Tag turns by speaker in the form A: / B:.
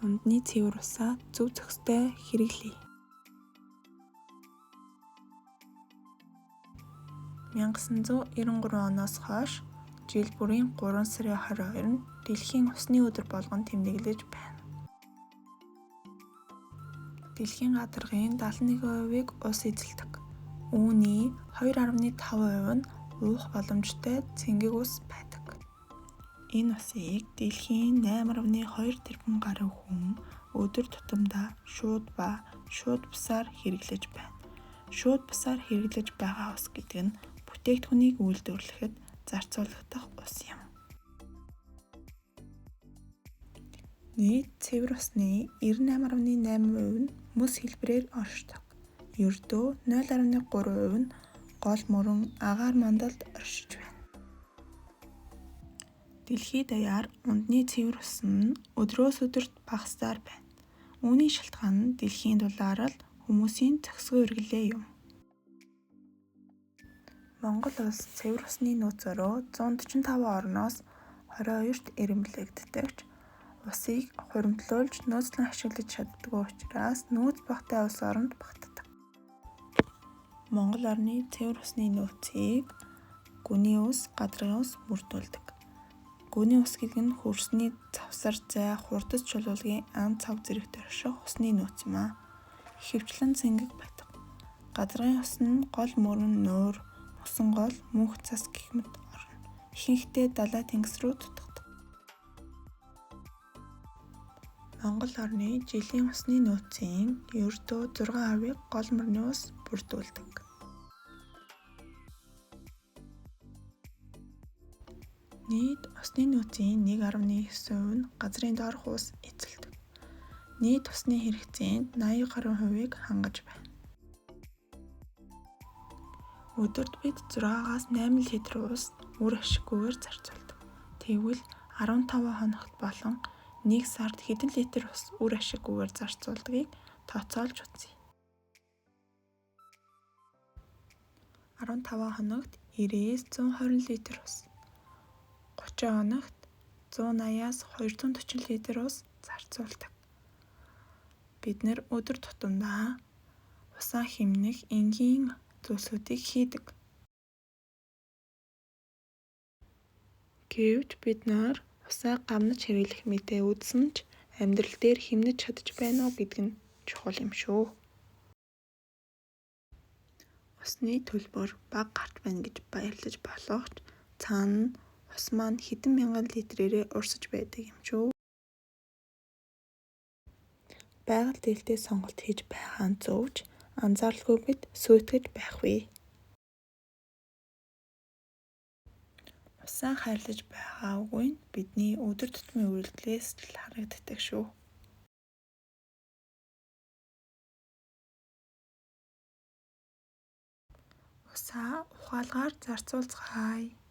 A: Ундны цэвэр усаа зөв зохистой хэрэглэе. 1993 оноос хойш жил бүрийн 3 сарын 22 нь Дэлхийн усны өдөр болгон тэмдэглэж байна. Дэлхийн гадаргын 71%-ийг ус эзэлдэг. Үүний 2.5% нь уух боломжтой цэнгэг ус байдаг. Энэ усыг дэлхийн 8.2 тэрбум гаруй хүн өдөр тутамдаа шууд ба шууд бусаар хэрэглэж байна. Шууд бусаар хэрэглэж байгаа ус гэдэг нь бүтээгдэхүүнийг үйлдвэрлэхэд зарцуулагдах ус юм. Нийт цэвэр усны 98.8% нь мөс хэлбэрээр оршдог. Ердөө 0.3% нь гол мөрөн агаар мандалд оршиж байна. Дэлхий даяар ундны цэвэр ус нь өдрөөс өдөрт багассаар байна. Үүний шалтгаан нь дэлхийн дулаарал, хүмүүсийн зохисгүй хэрэглээ юм. Монгол улс цэвэр усны нөөцөөрөө 145 орноос 22-т эрэмбэлэгддэг ч усыг хуримтлуулж нөөцлөн ашиглаж чаддаггүй учраас нөөц багатай улс оронд багтдаг. Монгол орны цэвэр усны нөөцийг гүний ус, гадаргын ус бүрдүүлдэг. Гүний ус гэдэг нь хөрсний завсар зай, хурдас чулуулгын ан цав зэрэгт орших усны нөөц юм аа. Ихэвчлэн цэнгэг байдаг. Гадаргын ус нь гол мөрөн нуур, мөсөн гол, мөнх цас гэх мэт орно. Ихэнхдээ далай тэнгис рүү дутгадаг. Монгол орны жилийн усны нөөцийн ердөө 6%-ийг гол мөрний ус бүрдүүлдэг. Нийт усны нөөцийн 1.9% нь газрын доорх ус эзэлдэг. Нийт усны хэрэгцээнд 80 гаруй хувийг хангаж байна. Өдөрт бид 6-аас 8 литр ус үр ашиггүйгээр зарцуулдаг. Тэгвэл 15 хоногт болон 1 сард хэдэн литр ус үр ашиггүйгээр зарцуулдгийг тооцоолж үзье. 15 хоногт 90-ээс 120 литр ус, 30 хоногт 180-аас 240 литр ус зарцуулдаг. Бид нар өдөр тутамдаа усаа хэмнэх энгийн зүйлсүүдийг хийдэг. Гэвч бид нар усаа гамнаж хэрэглэх мэдээ үзсэн ч амьдрал дээр хэмнэж чадаж байна уу гэдэг нь чухал юм шүү. Усны төлбөр бага гарч байна гэж баярлаж болох ч цаана нь ус маань хэдэн мянган литрээрээ урсаж байдаг юм шүү. Байгаль дээлтэй сонголт хийж байгаа нь зөв ч анзааралгүй бид сүйтгэж байх вэ? Усаа хайрлаж байгаа үгүй нь бидний өдөр тутмын үйлдэлээс л харагддаг шүү. Усаа ухаалгаар зарцуулцгаая.